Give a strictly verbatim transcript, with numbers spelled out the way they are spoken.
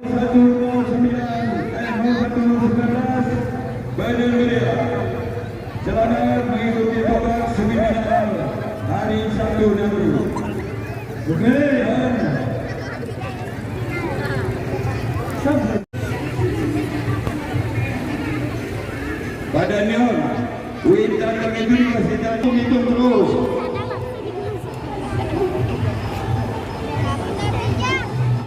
Satu nol sembilan, eh, nol satu sembilan belas, Badan Media. Selamat mengikuti babak semifinal hari Sabtu nanti. Oke. Dan pada nyoe, Witan Bang Idris masih hitung terus.